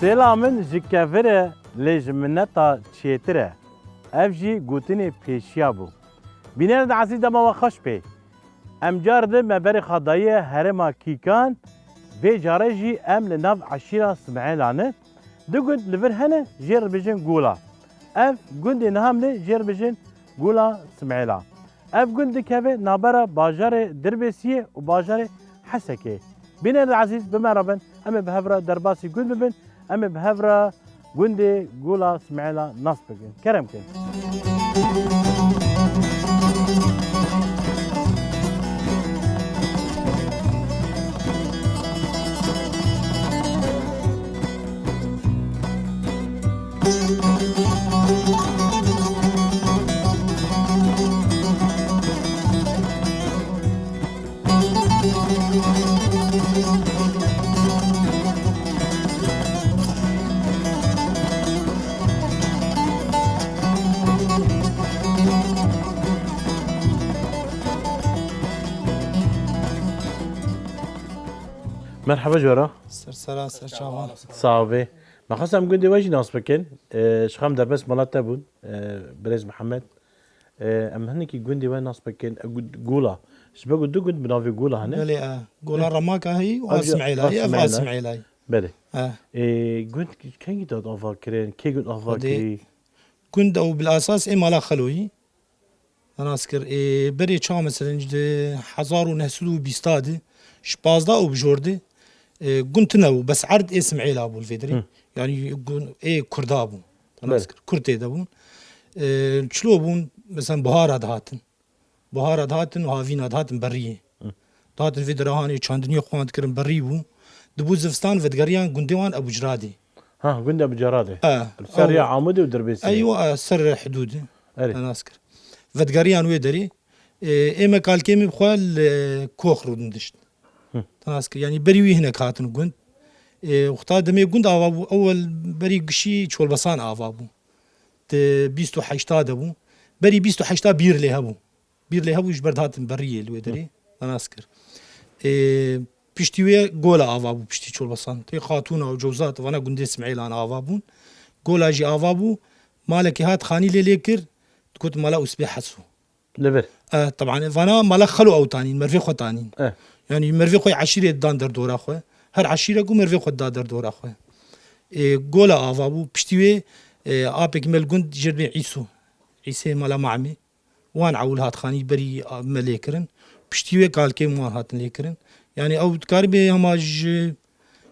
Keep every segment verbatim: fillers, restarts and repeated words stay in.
Stêla min ji kevir e, lê ji mineta çêtir e. Ev jî gotinê pêşiya bû. Bînerên ezîz, dema we xweş bê. Em car din me berê xwe daye herêma Kîkan, vê carê jî em li nav eşîra Simêla ne. Du gund li vir hene, jê re dibêjin Gola. Ev gundê niha min e, jê re dibêjin Gola Simêla. Ev gund dikeve navbera bajarê Dirbêsiyê û bajarê Hesekê. Bînerên ezîz, bi me re bin, em ê bi hev re derbasî gund bibin, em ê bi hev re gundê Gola Simêla nas bikin. Kerem kin. Merhaba jora. Ser sera, ser çavan. Sağ ol. Me xwest em gundê we jî nas bikin. Ee, ji xem derbas mala te bûn, ee, birêz Mihemed. Ee, em hinekî gundê we nas bikin. E, gund, Gola. Ji ber ku du gund bi navê Gola hene. Belê, e. Gola Remaka heyî û Ev jî Simêla heyî, ev Simêla. Simêla heyî. Belê. E. Ee, gund kengî de ava kirin? Kê gund ava Xwedê kirî? Gund ew bil esas ê mala Xeloyî. Nas kir, ê, berê çawa, meselen, ji hezar û neh sed û bîsta de, ji pazdeh û bijor de, ê, gund tune bû, bes erd ê Simêla bû li vê derê. Hı. Yanî gun-, ê Kurda bû. Nas Belê. kir, Kurd tê de bûn. Ê, çilo bûn, meselen, buhara dihatin. Buhara dihatin û havîna dihatin beriyê. Hı. Dihatin vê derahanê çandiniyê xwan dikirin, berî bû. Dibû zivistan vedigeriyan gundê wan Ebu Ciradê. Ha, gundê Ebu Ciradê. E, Li ser ew rêya Amûdê û Dirbêsiyê. Eywa, e, ser hidûdê. Erê. Nas kir. Vedigeriyan wê derê. E, ê me kalkê min bi xwe li kox rûdindişt. Hı. Nas kir. Yanî berî wî hinek hatin gund. E, wexta demê gund ava bû, ewel berî gişî Çolbesan ava bû. Di bîst û heşta de bû. Berî bîst û heşta bîr lê hebû. Bîr lê hebû ji ber dihatin beriyê li wê derê. Hı. Nas kir. Ê, piştî wê Gola ava bû, piştî Çolbasan. Tê Xatûna û Cewzat, vana gundê Simêlan ava bûn. Gola jî ava bû. Malekê hat xanî lê lê kir. Digot mala Usbê Heso. Li vir. E, teban, vana mala Xelo ew tanîn, mervê xwe tanîn. E. Yanî mervê xwe eşîrê dan derdora xwe. Her eşîrek û mervê xwe da derdora xwe. Ê, Gola ava bû. Piştî wê, ê, apekî me li gund jê re dibê Îso. Îsê mala Mamê. Wan ewil hat xanî berî, a, me lê kirin. Piştî wê kalkên wan hatin lê kirin. Yanî ew dikarî bê hema ji,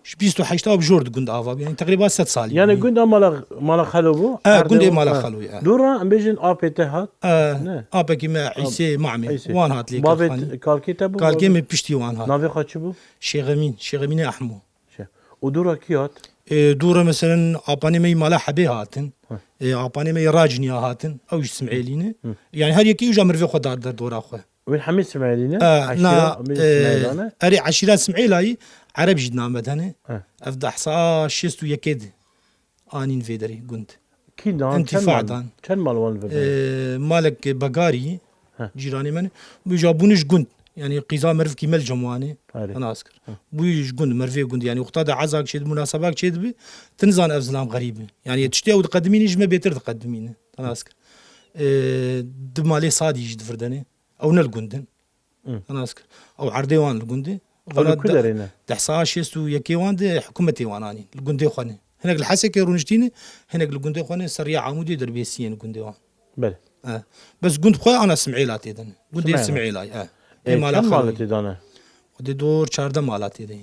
ji bîst û heşta bi jor di gund ava bû. Yanî teqrîba sed salî. Yanî gund a mala, mala Xelo bû? E, Erdê gundê û, mala e. Xelo, e. Dora em bêjin apê te hat? E, Ne. apekî me Îsê Mamê. Îsê. Wan hat lê kir Bavê xanî. t-, kalkê te bû? Kalkê me piştî wan hat. Navê xwe çi bû? Şêxemîn, Şêxemînê Ehmo. Şe-, û dûra kî hat? Ê, dûra, meselen, apanê me yî mala Hebê hatin. Hı. Ê, apanê me yî Raciniya hatin. Ew jî Simêlî ne. Hı. Yani her yekî uca mirvê xwe dar derdora xwe. Wî hemî Simêlî ne? Ê, Eşîra, na, hemî ê, Simêlan e? Erê, eşîra Simêlayî Ereb jî di name de ne. Hı. Ev di hezar şêst û yekê de anîn vê derê gund. Kî dan? Çend mal, Întifadan. çend mal wan ve? Ee, malek Begarî, Heh. cîranê me ne. Bû ja bûne ji gund. Yani qîza merivkî me li cem wan e. Erê. Te nas kir. Heh. Bû ji gund, merivê gund. Yani wexta de ezak çêdibe, munasebak çêdibe, tu nizan ev zilam xerîb e. Yani tiştê ew diqedimîne ji me bêtir diqedimîne. Te nas kir. Ee, di malê Sadî jî di vir de ne. Ew ne li gund in. Hı. Te nas kir. Ew erdê wan li gundê. Ew li ku derê ne? Di hezar şêst û yekê wan de hikûmetê wan anîn. Li gundê xwe ne. Hinek li Hesekê rûniştî ne, hinek li gundê xwe ne, ser rêya Amûdê derbêsiyên gundê wan. Belê. E. Bes gund xwe ana Simêla tê de ne. Gundê Simêla. Simêla, e. E, Ê mala çend mal Xelwê. Tê de ne? Xwedê dor çardeh mala tê de.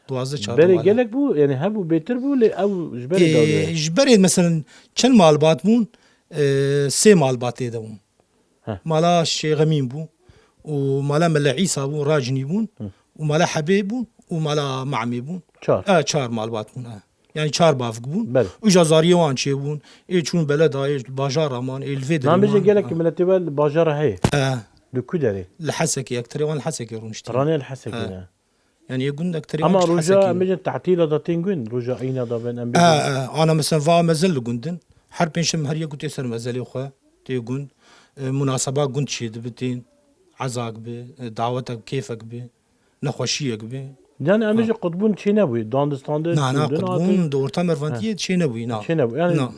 Duwazdeh çardeh Berê mala. Gelek bû, yani hebû bêtir bû, lê ew ji berê Ê, dawiyê. Ji berê, meselen, çend malbat bûn? E, sê malbat tê de bûn. Heh. Mala Şêxemîn bû û mala Mele Îsa bûn, Racnî bûn Hı. û mala Hebê bûn û mala Mamê bûn. Çar. E, çar malbat bûn, e. Yani çar bavik bûn. Belê. Uca zariyê wan çêbûn. Ê çûn beleda, ê bajara man, ê li vê derê Nan bêje man. Gelek Ha. Miletê we li bajara heye. E. Li ku derê? Li Hesekê, ekterê wan li Hesekê rûniştî. Ranê li Hesekê E. ne? Yani yê gund ekterê Ama wan roja Hesekê em ne. Bêjin tatîla da tên gund, roja îna da ben em E, bêjin. E, ana mesela va mezin li gundin. Her pênşem her yek û tê ser mezelê xwe, tê gund. E, munaseba gund çêdibe tên. Ezak bi, e, dawetek, kêfek bi, nexweşiyek bi. Yani em Ha. jî qutbûn çê nebûyî. Dandistandin, Na, na, şûndin qutbûn hatin. Di orta Mervantiyê Ha. çê nebûyî, na. Çê nebû. Yani Na.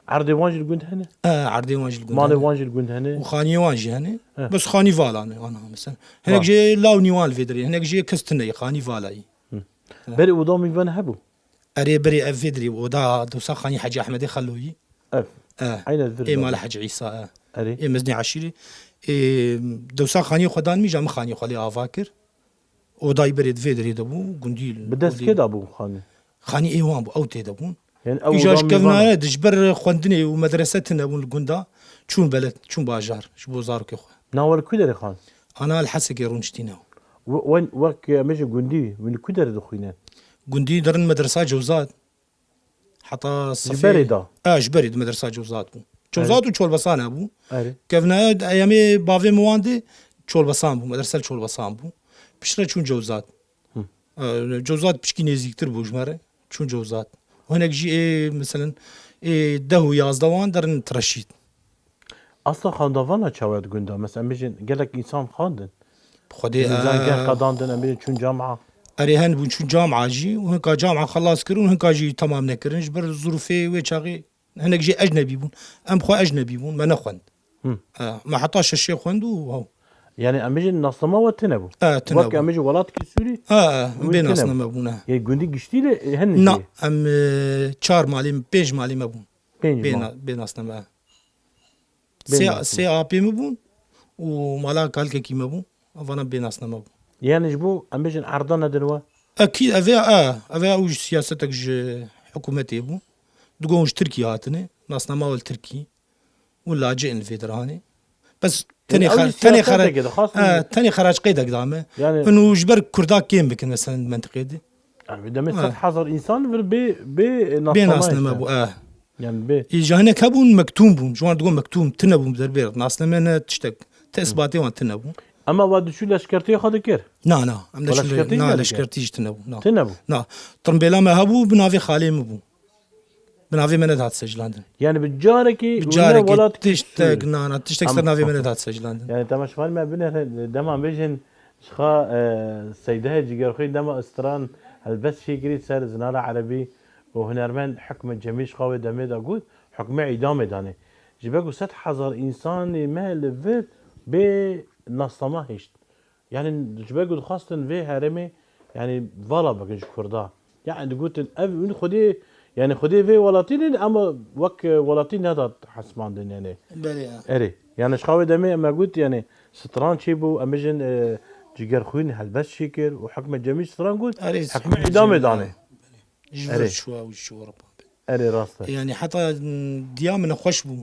erdê wan jî li gund hene? E, erdê wan jî li gund Malê hene. wan jî li gund hene. Û xaniyê wan jî hene. He. Bes xanî vala ne, ana, mesela. Hinek Val. jê law nîwan li vê derê, hinek jê kes tune ye, xanî vala ye. Hı. He. Berê oda mîvan hebû? Erê, berê ev vê derê oda dewsa xanî Hecî Ehmedê Xeloyî. Ev. E, Eyne vir ê mala baba. Hecî Îsa, e. Erê. Ê mezinê eşîrê. Ê, dewsa xaniyê xwe dan min, ja min xaniyê xwe lê ava kir. Odayî berê di vê derê de bû, gundî Bi dest odê kê de bû xanî? Xanî ê wan bû, ew tê de bûn. Yani ew Îja oda ji mîvan e. kevnaya de ji ber xwendinê û medrese tune bûn li gunda, çûn beled, çûn bajar, ji bo zarokê xwe. Na we li ku derê xan? Ana li Hesekê rûniştîne. We-, wen-, wek em bêjin gundî, wî li ku derê dixwîne? Gundî derin medresa Cewzad. Heta Ji sefê berê de? E, ji berê di medresa Cewzad bû. Cewzad û Çolbesan hebû. Erê. Kevnaya em ê bavê min wan dê Çolbesan bû, medrese li Çolbesan bû. Piştre çûn Cewzad. Hı. E, Cewzad piçkî nêzîktir bû ji me re. Çûn Cewzad. Û hinek jî ê, meselen, ê deh û yazdeh wan derin Tireşîd. Asla xandavana çawa di gunda? Mesela, em bêjin gelek însan xandin. Xwedê, Însan e, geh qedandin, em bêjin çûn camia. Erê, hen bûn çûn camia jî û hinka camia xelas kirin û hinka jî temam nekirin. Ji ber zirûfê wê çaxê hinek jî ecnebî bûn. Em xwe ecnebî bûn, me nexwend. Hı. E, me heta şeşê xwend û haw. Yani em bêjin nasnama we tune bû. E, tune Wek bû. em bêjin welatkî Sûrî, E, e, wî bê tune bû. nasname bûn, e. Yê gundî giştî lê, e, hin Na, jî. em, e, çar malê, pênc malê me bûn. Pênc Bê mal. na-, bê nasname, e. Bê Sê, nasname. sê apê min bûn û mala kalkekî me bû. Evana bê nasname bû. Yani ji bo em bêjin erda nedin we? Ekî, ev ê, e, ev ê û ji siyasetek ji hikûmetê bû. Digon ji Tirkî hatine, nasnama wê li Tirkî. Û lacê in li vê derhanê. Bes tenê Yani ew xer-, jî tenê xera-, siyaseteke dixwastin. e, tenê xerac qeydek dame. Yani In û ji ber Kurda kêm bikin, mesela, di mentiqê de. Yani demê Ha. sed hezar însan vir bê, bê Bê nasnama nasname işte. bû, e. Yani bê. Î, ji hinek hebûn mektûm bûn. Ji wan digot mektûm, tune bûn bi derbê. Nasname ne tiştek. Te Hı. isbatê wan tune bû. Ama wa diçû leşkertiyê xwe dikir? Na, na. Em Wa leşkertî na, nedigir? leşkertî jî tune bû. Na. Tune bû? Na. Tirimbêla me hebû, bi navê xalê min bû. Bi navê me nedihat secilandin. Yani bi carekî Bi wîne carekî welat tiştek, kişt- na, na, tiştek ser Ama navê me nedihat secilandin. Yani temaşevanê me binêre, dema bêjin, ji xwe, e, Seydehê Cigerxwîn dema stran helbest çêkirî ser zinara erebî û hunermend Hukme Cemî ji xwe wê demê de got, hukmê îdamê danê. Ji ber ku sed hezar însanê me li vir bê nasnama hişt. Yani ji ber ku dixwastin vê herêmê, yani vala bikin ji Kurda. Yani digotin ev hûn Xwedê, yani Xwedê vê welatî ne, ama wek, e, welatî nedat hesmandin yani. Belê ya. Erê. Yani ji xwe wê demê me got yani stran çêbû, em bêjin, e, Cigerxwîn helbest çêkir û Hukme Cemî stran got, Erê, hukmê Hukme îdamê Cemî, danê. Ji Erê. vir çû ew çû Ewropa. Erê rast e. Yani heta, m, diya min xweş bû.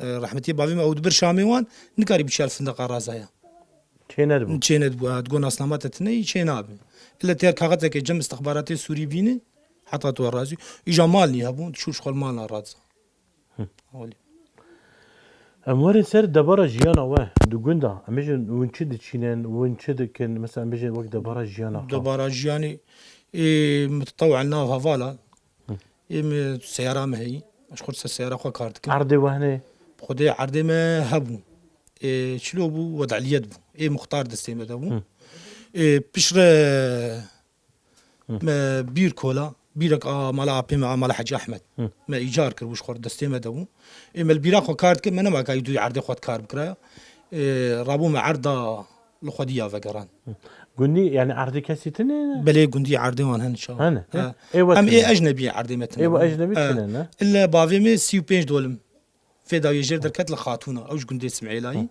E, rehmetî bavê me ew dibir Şamê wan, nikarî biçiya li findeqa razaya. Çê nedibû. Çê nedibû, ha, digot nasnama te tune yî çê nabe. Îlle têr kaxeteke cem istixbaratê Sûrî bîne, heta tu razî. Îja mal nî hebûn, tu şûr ji xwe li mal na razî. Hı. Olê. Em werin ser debara jiyana we di gunda. Em bêjin hûn çi diçînin, hûn çi dikin? Mesela em bêjin wek debara jiyana xwe. Debara jiyanê, ê, min tetew nav hevala. Hı. Ê, min seyara me heyî. Ez xwe ser seyara xwe kar dikim. Erdê we hene? Xwedê erdê me hebû. Ê, çilo bû, wed'eliyet bû. Ê, muxtar destê me de bû. Hı. Ê, piştre Hı. Me bîr kola, bîrek a mala apê me, a mala Hecî Ehmed. Hı. Me îcar kir, wî ji xwe destê me de bû. Ê me li bîra xwe kar dikir, me nema ka yî dû erdê xwe kar bikiraya. Ê, rabû me erda li xwedî ya vegeran. Hı. Gundî, yani erdê kesî tune ne? Belê gundî erdê wan hene çawa. Hene, He. he. Ê we Em ê tune. ecnebî erdê me tune. Ê we ecnebî He. tune ne? Îlle bavê me sî û pênc dolim. Fê dawiyê jêr derket li Xatûna, ew ji gundê Simêlayî. Hı.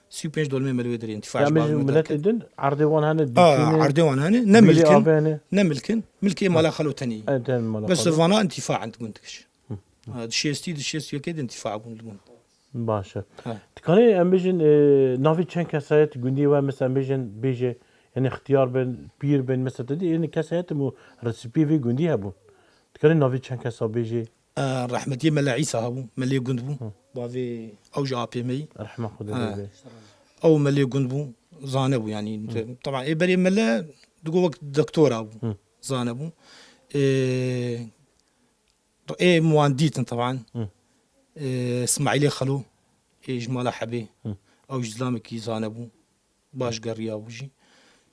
Sî û pênc dolmê me li wê derê intîfa Ya ji me ji bavê me miletê derket. din erdê wan hene, Aa, dikînê, erdê wan hene. Ne bîrê milkin, avê hene. ne milkin. Milkê mala xelo tenê. E, tenê mala Bes xelo. Vana intîfa in di gund kişt. Hı. Ha, di şêstî, di şêst û yekê de intîfa bûn di gund. Baş e. Ha. Dikanê em bêjin, e, navê çend kesayet gundî we, mesela em bêjin, bêje, yani ixtiyar bin, pîr bin, mesela te dî, yani kesayet û resîpî vê gundî hebûn. Dikanê navê çend kesa bêjê? E, rehmetiyê Mele Îsa hebû, Melê gund bû. Hı. Bavê ew ji apê me yî. Rehma Xwedê Ha. bê. Ew Melê gund bû, zane bû yani. Hı. Taban ê berê Mele digo wek doktora bû. Hı. Zane bû. Ê, ê min wan dîtin taban. Hı. Ê, Smaîlê Xelo, ê ji mala Hebê. Hı. Ew ji zilamekî zane bû. Baş geriya bû jî.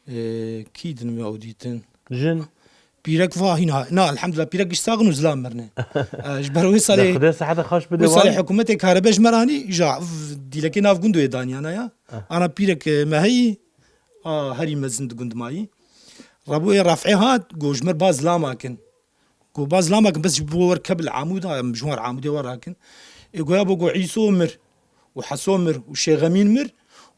E, kî din me ew dîtin? Jin? Pîrek va hîna, na, elhamdulillah, pîrek giş sax in û zilam mirine. E, ji ber wê salê, Xwedê sehete xweş bide wê salê wan. Hikûmetê karebe ji me re anî, ja, v-, dîlekê nav gund wê daniyana ya. Ah. Ana pîrek, e, me heyî, a, herî mezin di gund mayî. Rabûyê Raf'ê hat, got ji me re ba zilama kin. Got, ba zilama kin, bes ji bo wer kebil Amûd a, em ji wan Amûdê wer rakin. Ê goya bo got, Îso mir, û Heso mir, û Şêx Emîn mir,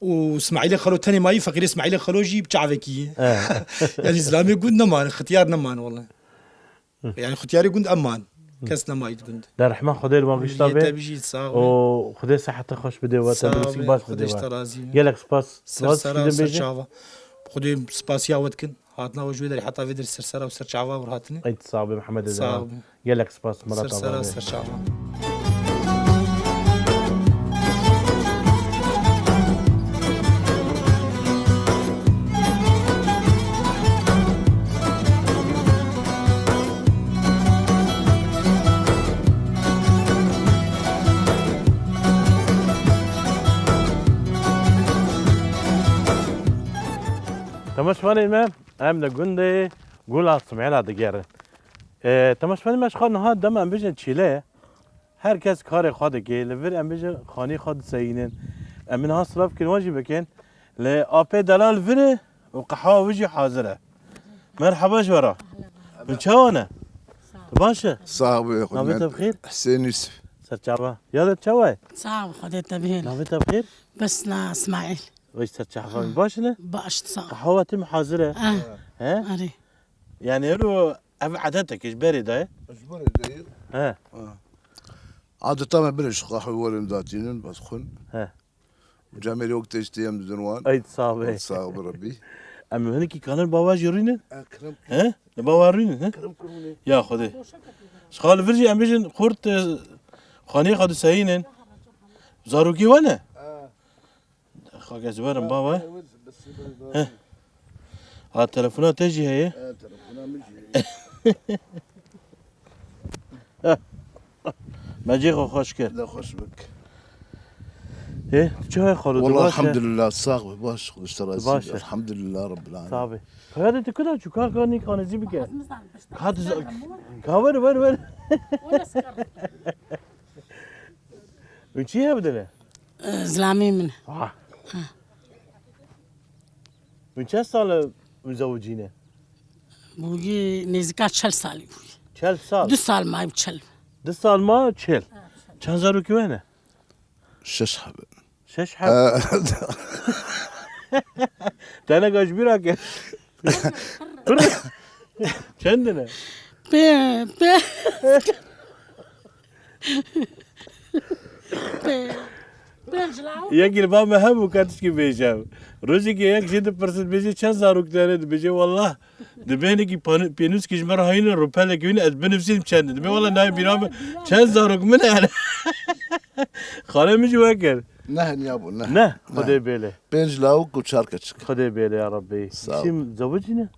û Smaîlê Xelo tenê mayî, feqîrê Smaîlê Xelo jî bi çavekî ye. Eh. Yanî zilamê gund neman, xitiyar neman wele. Yanî xitiyarê gund em man. Kes nemayî di gund. De rehma Xwedê li wan gişta Miliyê bê. Te bijî, sağ ol. Û Xwedê sehete xweş bidê we, Sağ tenduristî ol, baş Xwedê bidê ji we. Te razî. Gelek spas. Ser Spas sera, kirin ser bêjin. Çava. Xwedê spasiya we dikin. Hatina we ji wê derê heta vê derê ser sera û ser çava we hatine. Ey sağ be Mehemedê Sağ Zeynep. Ol. Gelek spas Murat Ser sera, Abaye. Ser çava. Temaşevanên me, em li gundê Gula Simêla digerin. E, temaşevanên me, ji xwe niha dema em bijin çîle, her kes karê xwe dike, li vir em bijin xanî xwe diseyînin. Em ê niha silav kirin wan jî bikin. Li apê delal vir e û qehwa wî jî hazir e. Merhaba ji we re. Min çawa ne? Tu baş e? Sağ ol, Navê te bi xêr? Hüseyin Yusuf. Serçava. Ya de çawa ye? Sağ ol, Xwedê te bihêle. Navê te bi xêr? Besna Smaîl. Wê serçava. Baş ne? Baş, sağ ol. Qehwa te hazir e. Ah. He? Arê. Yani ero ev adetek ji berê de ye? Ji berê de ye. He. Ha. Adeta me bire ji qahwe werin datînin, bas xwin. He. Camêrê wek te ji tê em didin wan. Ey, sağ be. Sağ be Rabbî. Em hinekî kanin bava jî rûnin? E, kerem. He? Li bava rûnin, he? Kerem kurûnê. Ya Xwedê. Ji xal vir jî em bijin xurt, e, xaniyê xwe diseyînin. Zarokî we ne? E. Xak ez werim baba. Heh. Ha, telefona te jî heye? He, telefona min jî heye. Me cê xwe xweş kir. La xweş bik. Ê, tu çawa ye xalo, tu baş e? Elhamdülillah, sağ be, baş, Xwedê ji te razî be. Baş e. Elhamdülillah Rabbil alemin. Sağ be. Kaya de tu kuda çû, kar kar nî kanezî bike. Ka tu za-, ka wer, wer, wer. Hûn çi hev dine? E, zilamê min. Ah. Ha. Hûn çend sal e hûn zewicîne? Bûyî nêzîka çel salî bûyî. Çel sal? Du sal mayî çel. Du sal ma çel. Ha, çel. Çend zarokî we ne? Şeş hebe. Şeş heb. Ha. Teneka ji bîra ke. Çend ne? Pê, pê. Pê, pênc law. Yekî li ba me hebû, ka tişkî bêje. Rojekê yek jê dipirsin, dibêje, "Çend zarok te hene?" Dibêje, "Wallah, di bêhnekî pan-, pênûskî ji me re hayîne, rûpelekî wîne, ez binivîsim çend in." Dibê, "Wallah, nayê bîra min, çend zarok min hene." Xalê min jî we kir. Ne heniya bû, ne. Ne, Xwedê bêle. Pênc lawik û çar keçik. Xwedê bêle ya Rabbî. Sağ ol. Çîm zewicîne?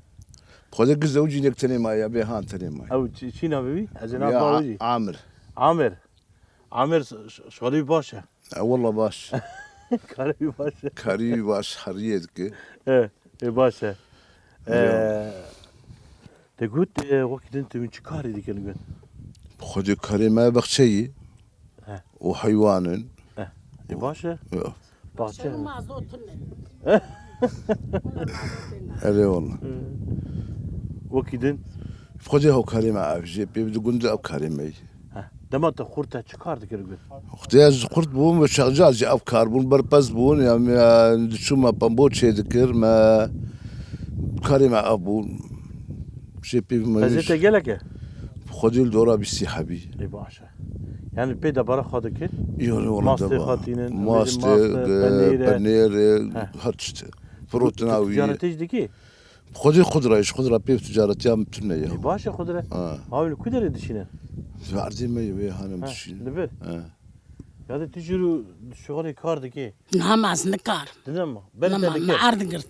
Xwedê giş zewicînek tenê maye, bê han tenê maye. Ew çi, çi navê wî? Ez ê nav ba wî jî. A-, Amir. Amir. Amir, ş-, ş-, şalî baş e. E, walla baş. Karî wî baş e. Karî wî baş, heriyê dike. E, e, baş e. E, te got, e, wekî din tu çi karî dike li gund? Xwedê karê me bexçeyî. He. Û heywan in. He. E, baş e. Ya. Baxçe. Erê wala. Wekî din. Xwedê ew karê me ev jê pê bi gund ev karê me. He. Dema te xurt te çi kar dikir gund? Xwedê ez xurt bûm ve çaxca jî ev kar bûn, berpez bûn, ya me diçû me pembo çê dikir, me karê me ev bûn. Jê pê me. Pezê te gelek e? Xwedê li dora bîstî hebî. Ê baş e. Yani pê debara xwe dikir? Yo, yo, wala. Mastê deba. Xwe tînin, Mastê, mastê, e, penêr e. Penêr e, heh, her tişt e. Firotina wî. Ticaretê jî dikî? Xwedê xudra, ji xudra pê ticaretiya min tune ya. Ê, baş e xudra. Ha. Hawî li ku derê dişîne? Erdê me ye, wê hanim dişîne. Li vir. Ha. Ya de tu jî rû şixulê kar dikî? Niha me ez nikar. Didem mi? Berê te dikir? Me erd girt.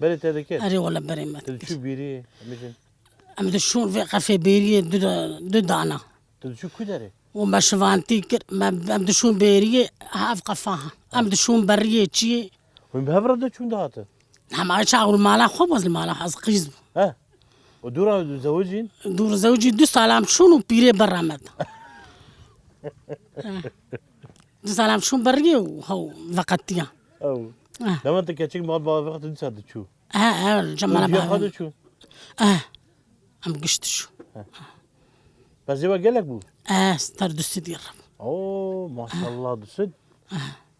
Berê te dikir? Erê wala berê me dikir. Tu çû bîrî, em bijin. Em dişûn vê qefê bêriyê du, du dana. Tu diçû ku derê? Û me şivantî kir, me, em dişûn bêriyê, hev qefa ha. Em dişûn beriyê çiyê. Hûn bi hev re diçûn dihatin? Hema çax li mala xwe baz li mala xwe ez qîz bû. He. Û dûra zewicîn? Dûr zewicî du salam şûn û pîrê berre me da. Du salam şûn berrî û hew veqetiya. Ew. Eh. Dema te keçik mal bavê veqet du saat diçû. Eh, eh, cemala Û diya bavê. Xwe diçû. Eh. Em giş diçû. Pezê we gelek bû? Eh, ster du sed yir. Oo, maşallah, du sed.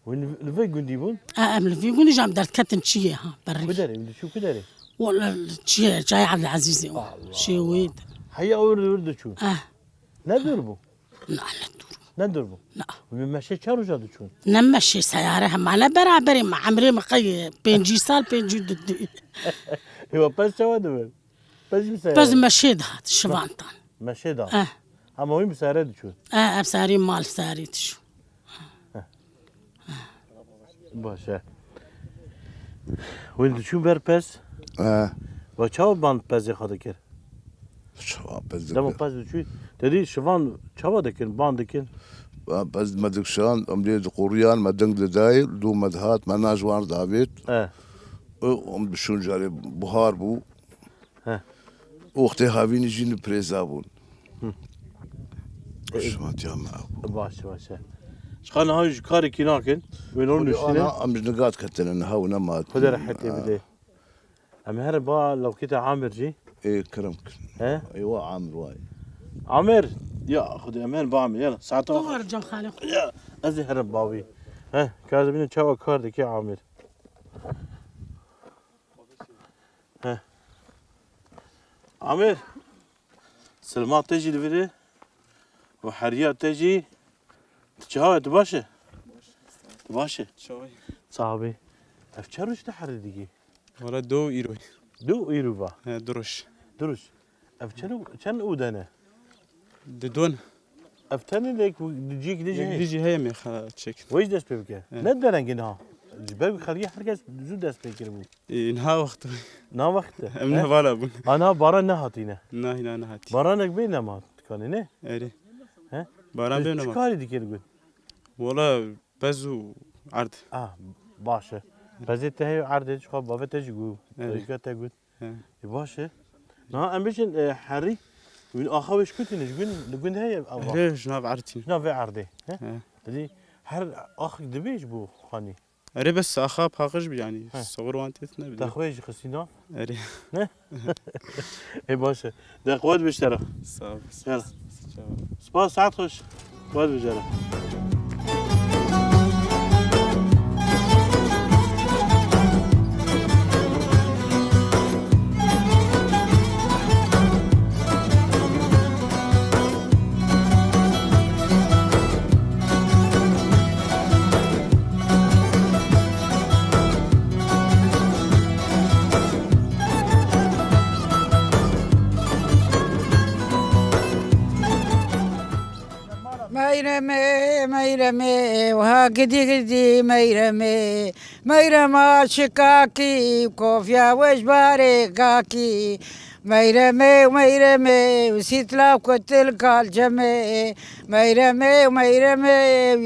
Hûn li vê gundî bûn? Eh, em li vî gundî jî em derdketin çiyê ha, berrî. Ku derê? Hûn diçû ku derê? Wala çiyê, çayê Ebdilezîzê o. Allah Şêwê Allah. Heya wir wir diçû. Eh. Ne dûr bû? Na, ne dûr. Ne dûr bû? Na. Hûn meşê çar roja diçûn? Ne meşê seyare hema ne beraberê me. Emrê me qey pêncî sal, pêncî du dî. Ewa pez çawa dibin? Pez bi seyare. Pez meşê dihat, şivantan. Meşê da. Eh. Hema wî bi seyare diçûn? Eh, ev sarî mal sarî diçû. Baş e. Hûn diçûn ber pez? He. Ve çawa ban pezê xwe dikir? Çawa pez Dema dikir? Pez diçû. Te dî şivan çawa dikin, ban dikin? Ve pez me dikşan, em lê diqoriyan, me deng didayê, dû me dihat, me na ji wan davêt. He. Û em dişûn carê buhar bû. He. Wextê havînî jî li pirêza bûn. Hı. Şivantiya me ew bû. Baş e, baş e. Ji xwe niha ji karekî nakin. Wê nor Xwedê nuştine. Ana, em ji nigat ketine, niha û nema. Xwedê rehetê bide. Em herin ba lawkê te Amir jî. Ê, kerem kin. He? Ê, wa Amir wa ye. Amir! Ya, Xwedê, em herin ba Amir. Yala, saeta Tu war cem xalê xwe. Ya, ez ê herim ba wî. He, ka ez bînim çawa kar dike Amir. He. Amir. Silma te jî li vir e. Û heriya te jî. Tu çawa, tu baş e? Tu baş e? Çawa? Saxbî. Ev çend roj te herî dikî? Wala du îro. Du îro va? He, du roj. Du roj. Ev çend, çend û dene? Di don. Ev tenê lek di cîk di jî Yek heye. Di jî heye me xala çek. Wê jî dest pê bike. He. Ne derengê niha. Ji ber xelkê herkes zû dest pê kiribû. Ê, niha wext. Na wext e. Em He? Ne vala bûn. Ana baran nehatîne. Na, hîna nehatî. Baranek bê nema dikanê ne? Erê. He? Baran bê nema. Çi karî dikê li gund? Wala pez û erd. Ah, baş e. Pezê te heye erdê, ji xwe bavê te jî got. Erê. Dayika te got. He. E, baş e. Na, em bêjin, e, herî, wî axa wê ji ku tîne? Ji gund, li gund heye ava? Erê, ji nav erdî. Ji nav vê erdê, he? He. Didî, her axik dibê ji bo xanî? Erê, bes axa paqij bî, yanî, He. Sawir wan têt nebî. Te xwe jî xistî nav? Erê. Ne? E, baş e. De qewet bê ji te re. Sağ ol. Yala. Sağ ol. Spas, saet xweş. Wad bijara. Meyremê, meyremê, wiha gidî gidî meyremê. Meyrema şikakî, kofiya we ji barê kakî. Meyremê, meyremê, sîtla kutil kal cemê. Meyremê, meyremê,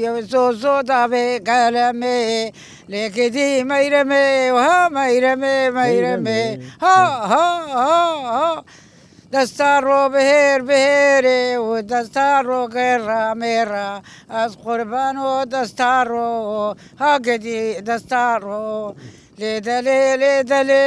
yew zozo davê gelemê. Lê gidî meyremê, ha meyremê, meyremê. Meyremê. Ha, ha, ha, ha. Desta ro bihêr bihêrê û desta ro gêra mêra. Ez qurban o desta ro, ha gedî desta ro. Lê delê, lê delê,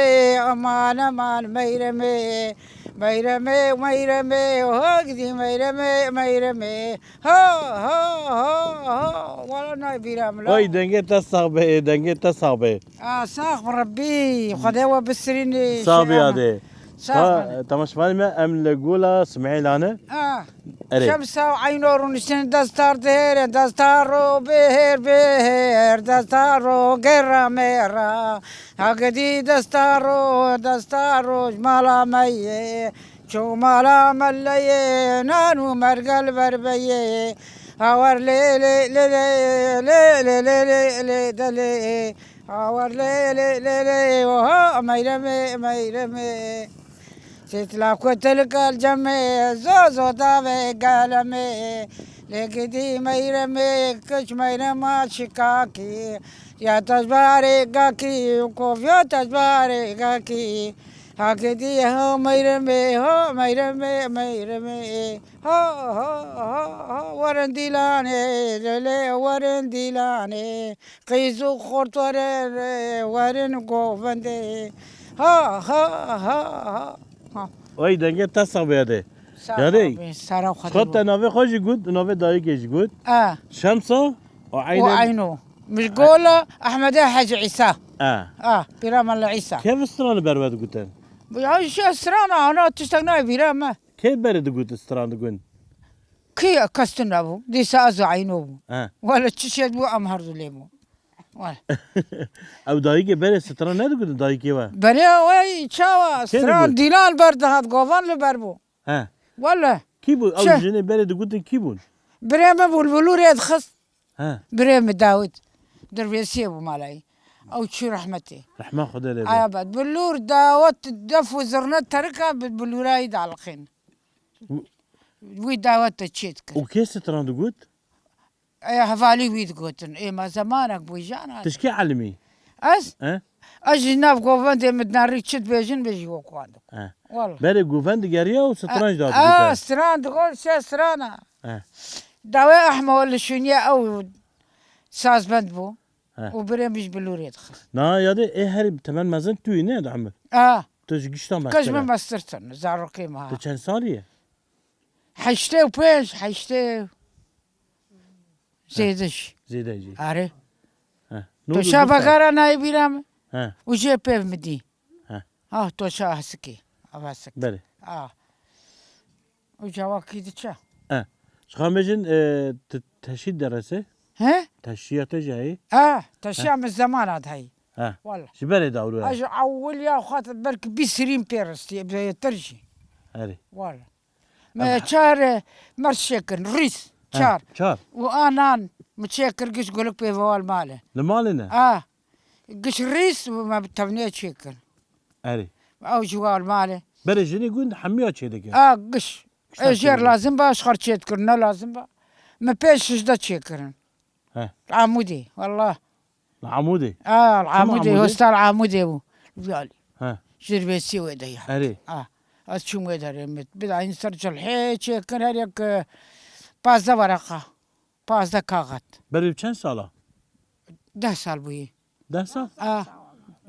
eman, eman, meyremê. Meyremê, meyremê, ha gedî meyremê, meyremê. Ha, ha, ha, ha. Wala nayê bîra min la. Vay, dengê te sax be, dengê te sax be. A, sax bi Rebbî, Xwedê we bisirînê. Sax be yadê. Sax be. Temaşevanê me, em li Gola Smêlan e. Ha. Erê. Şemsa û eyno rûniştin destar dihêre, destar ro bihêr bihêr, destar ro gera mêra. Hagidî destar ro, destar ro ji mala me ye. Çû mala melleyê, nan û mergel berbeyê. Hawer lê, lê, lê, lê, lê, lê, lê, lê, lê, de lê. Hawer lê, lê, lê, lê, oha, meyremê, meyremê. Sêtla kutil gel cemê, zo, zo davê gelemê. Lê gidî meyremê, kiç meyrema şikakî, ya tejbarê gakî, koviya tejbarê gakî. Ha gidî ho meyremê, ho meyremê, meyremê. Ha, ha, ha, ha, werin dîlanê, lê, lê, werin dîlanê. Qîz û xort werin, werin govendê. Ha, ha, ha, ha. Ha. Oy, dengê te sax be yadê. Sağ ol Yadê. Abi, sağ ol. Xwe te navê xwe jî got, navê dayikê jî got. A. Şemsa û O Eyno. Eyno. Min gola Ehmedê Hecî Îsa. A. A, Pîra Mela Îsa. Kê vê strana ber we digutin? Ya şu strana, ana tiştek nayê bîra me. Kê berê digot stran digun? Kî kes tune bû? Dîsa ez û Eyno bû. He. Wele çi şêt bû, em her du lê bû. Wele. Ew dayikê berê stran nedigotin dayikê we? Berê wey çawa? Kê stran digot? Dîlan ber dihat, govan li ber bû. He. Wele. Kî bû? Ew Çi? Jinê berê digutin kî bûn? Birê me bû, li bilûrê dixist. He. Birê me Dawid. Dirbêsiyê bû malayî. Ew çû rehmetê. Rehma Xwedê lê be. Aya be. Bilûr Dawid def û zirne terika bi bilûrayî daliqîn. Û Wî dawet te çê dikir. Û kê stran digot? Ê, hevalî wî digotin. Ê, me zemanek bû jana. Tişkê elimî? Ez? He? Ez ji nav govendê min dinarî çi dibêjin, bêjî wek wan digot. He. Wala. Berê govend digeriya û stran jî A, dadigote. A, stran digot, se strana. He. Dawê Ehmo li şûniye ew sazbend bû. He. Û birê min ji bilûrê dixist. Na, yadê, ê herî temel mezin tu yî, ne, Ehmed? A. Tu ji gişta Kes mestir min e. Mestir tune, zarokê min ha. Tu çend salî ye? Heştê û pênc, heştê. Zêde jî. Zêde jî. Arê. He. Tu şa bekara nayê bîra min. He. Û jê pêv min dî. He. Ah, tu şa hesikê. Ev hesik. Belê. Ah. Û cawakî diçe. He. Ji xwe bêjin, e, tu teşî derese? He? Teşiya te jî heyî? Ah, teşiya He. min zemana de heyî. He. Wala. Ji berê dawro ye. Ez ji ewil ya xwe belkî bîst serîn pê ristî, bêtir jî. Herî. Wala. Me çar, e, merş çêkirin, rîs, He, çar. Çar. Û anan mi çêkir giş gulik pê ve wal male. Li malê ne? A. Giş rîs û me bi tevnê çêkir. Erê. Ew ji wal male. Berê jinê gund hemiya çê dike. A, giş. Gişta E, jêr çê dike. Lazim ba, ji xer çê dikir, ne lazim ba. Me pênc şişde çêkirin. He. Amûdê, wallah. Li Amûdê? A, li Çima Amûdê, Amûdê? Hostal Amûdê bû. Viyalî. He. Jirbêsî wê de ya. Erê. A. Ez çûm wê derê, min bi da înser cilhê çêkir, her yek, e, pazdeh wereqa. Pazdeh kaxet. Berê çend sala? Deh sal bûyî. Deh sal? A,